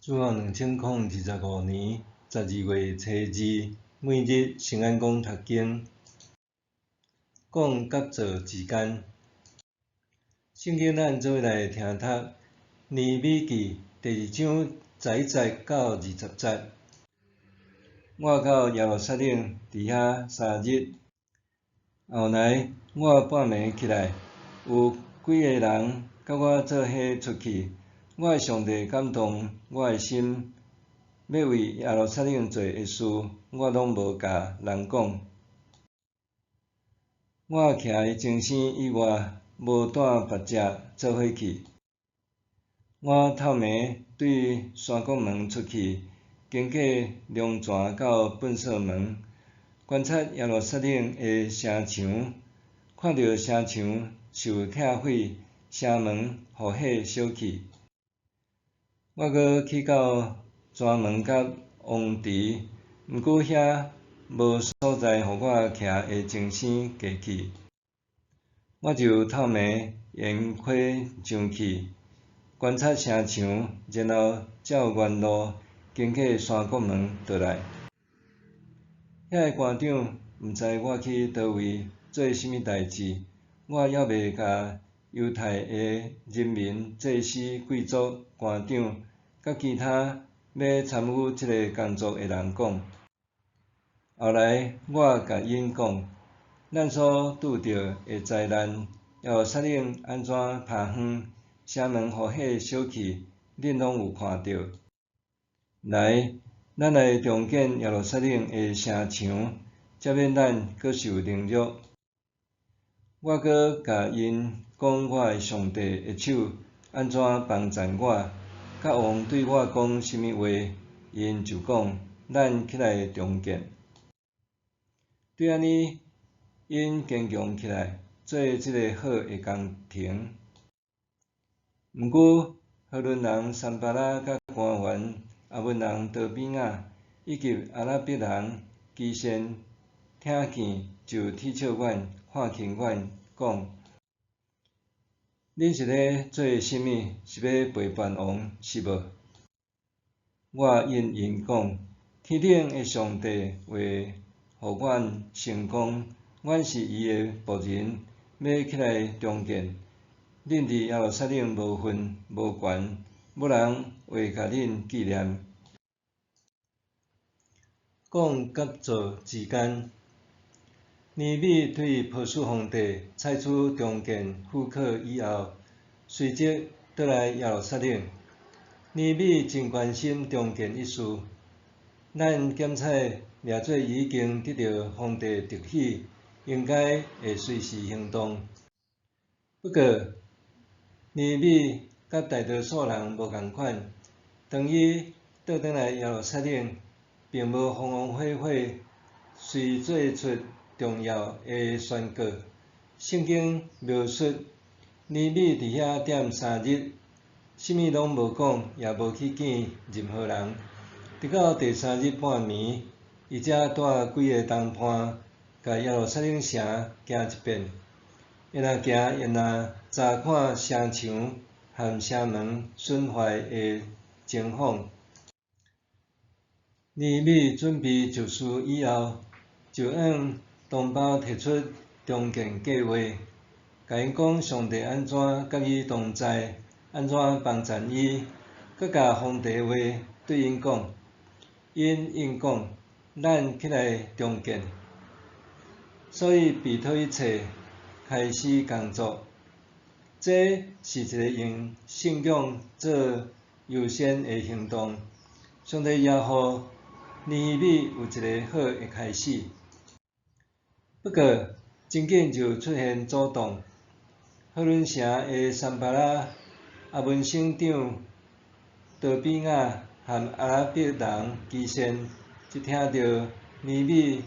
主後2025年12月初2，每日聖安講讀經，講佮做之間。聖經咱做伙來聽讀《尼希米記》第二章11節到20節。我到耶路撒冷佇遐3日，後來我半暝起來，有幾个人佮我做伙出去。我的上帝感動我的心，欲為耶路撒冷做的事，我攏無共人講。我徛佇精生以外，無帶別隻做伙去。我透暝對山國門出去，經過龍泉到糞掃門，觀察耶路撒冷的城牆，看著城牆受拆毀，城門予火燒去。我閣去到泉門佮王池，毋過遐無所在予我徛的精生過去。我就透暝沿溪上去，觀察城牆，然後照原路經過山國門倒來。遐个官長毋知我去佗位做啥物代誌，我猶未共猶太的人民、祭司、貴族、官長，佮其他欲參與這个工作的人講。後來我共𪜶講，咱所拄著的災難，耶路撒冷按怎拋荒，城門予火燒去，恁攏有看著。來，咱來重建耶路撒冷的城牆，才免咱閣受凌辱。我閣共𪜶講我的上帝的手按怎幫贊我，佮王對我講啥物話，𪜶就講，咱起來重建。對按呢，𪜶堅強起來，做這个好的工程。毋過，何崙人參巴拉佮官員亞捫人多比雅，以及阿拉伯人基善聽見，就恥笑阮，看輕阮，講：恁是咧做啥物？是欲背叛王，是無？我應𪜶講：天頂的上帝話予阮成功，阮是伊的僕人，欲起來重建。恁佇耶路撒冷無份無權，無人會共恁紀念。講佮做之間，尼希米對波斯皇帝採取重建許可以後，隨即倒來耶路撒冷。尼希米真關心重建一事，咱檢採掠做已經得著皇帝特許，應該會隨時行動。不過，尼希米佮大多數人無仝款，當伊倒轉來耶路撒冷，並無風風火火隨做出重要的宣告。聖經描述尼希米佇遐踮3日，啥物攏無講，也無去見任何人。直到第三日半暝，伊才帶幾个同伴，共耶路撒冷城行一遍。伊若行，伊若查看城牆和城門損壞的情況。尼希米準備就緒以後，就向同胞提出重建計劃，共𪜶講上帝按怎佮伊同在，按怎幫贊伊，閣共皇帝話對𪜶講。𪜶應講，咱起來重建。所以備妥一切，開始工作。這是一个用信仰做優先的行動。上帝也予尼希米有一个好的開始。不過，真緊就出現阻擋。何崙城的參巴拉、亞捫省長多比雅和阿拉伯人基善，一聽著尼希米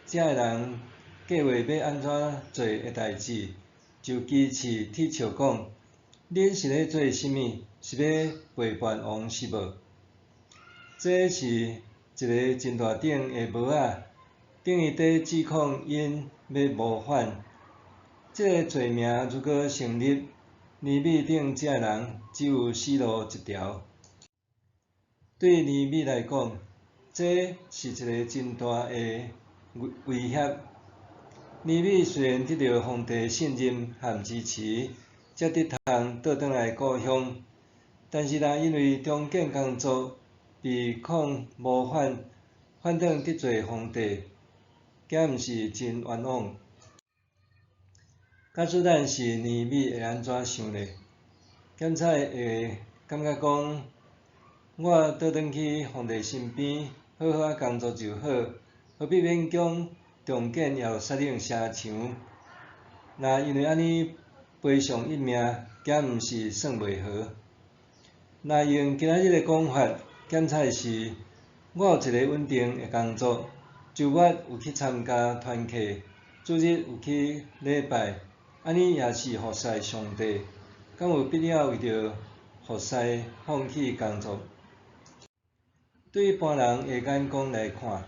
這个人計劃欲按怎做的代誌，就譏刺恥笑講：恁是咧做啥物？是欲背叛王是無？這是一个真大頂的帽仔，等於佇指控𪜶欲謀反。這个罪名如果成立，尼希米等這个人只有死路一條。對尼米來講，這是一个真大的威脅。尼米雖然得著皇帝信任和支持，才得通倒轉來故鄉，但是若因為重建工作被控謀反，反轉得罪皇帝，敢毋是真冤枉？假使咱是尼米，會按怎想呢？敢才會感覺講，我倒轉去皇帝身邊，好好仔工作就好，何必勉強重建耶路撒冷城牆？若因為按呢賠上一命，敢毋是算袂好？若用今仔日的講法，敢才是我有一个穩定的工作，週末有去參加團契，主日有去禮拜，按呢也是服侍上帝，敢有必要為著服侍放棄工作？對一般人的眼光來看，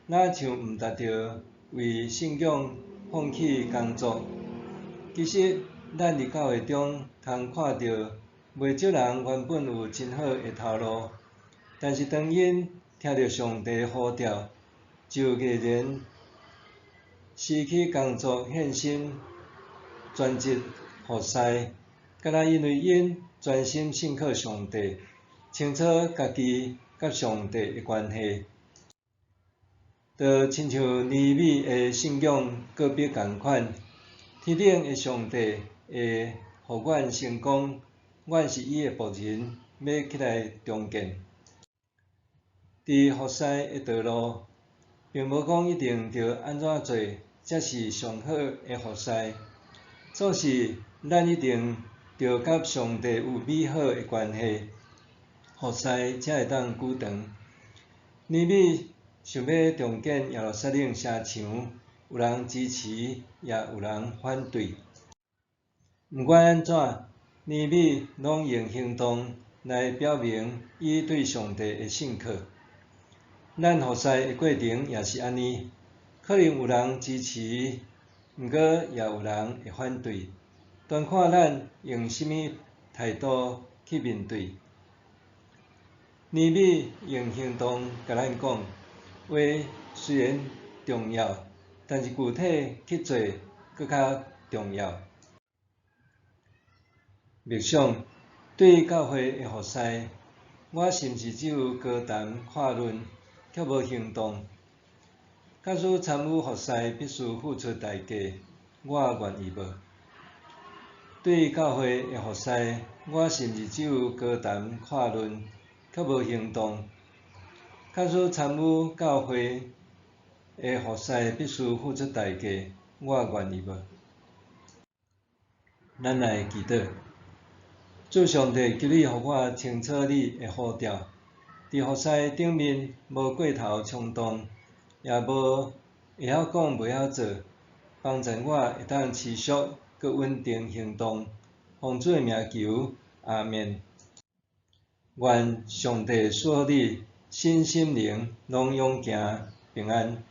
若像毋達著為信仰放棄工作。其實，咱佇教會中通看著，袂少人原本有真好的頭路，但是當𪜶聽著上帝呼召，就毅然辭去工作，獻身全職服侍，敢若因為𪜶專心信靠上帝，清楚家己佮上帝的關係，就親像尼米的信仰告別仝款，天頂的上帝會予阮成功，阮是伊的僕人，欲起來重建。佇服侍的道路，並無講一定著按怎做才是上好的服侍，總是咱一定著佮上帝有美好的關係，服侍才會當久長。尼米想欲重建耶路撒冷城牆，有人支持，也有人反對。毋管按怎，尼米攏用行動來表明伊對上帝的信靠。咱服侍的過程也是按呢，可能有人支持，毋過也有人會反對，端看咱用啥物態度去面對。尼米用行動共咱講，話雖然重要，但是具體去做閣較重要。默想，對教會的服侍，我是毋是只有高談闊論，卻無行動？假使參與服侍必須付出代價，我願意無？對教會的服侍，我是毋是只有高談闊論，卻無行動？假使參與教會的服侍必須付出代價，我願意無？咱來祈禱，主上帝，求你予我清楚你的呼召，佇服侍頂面無過頭衝動，也無會曉講袂曉做，幫助我會當持續閣穩定行動。奉主的名求，阿們。願上帝賜予你身心靈攏勇健平安。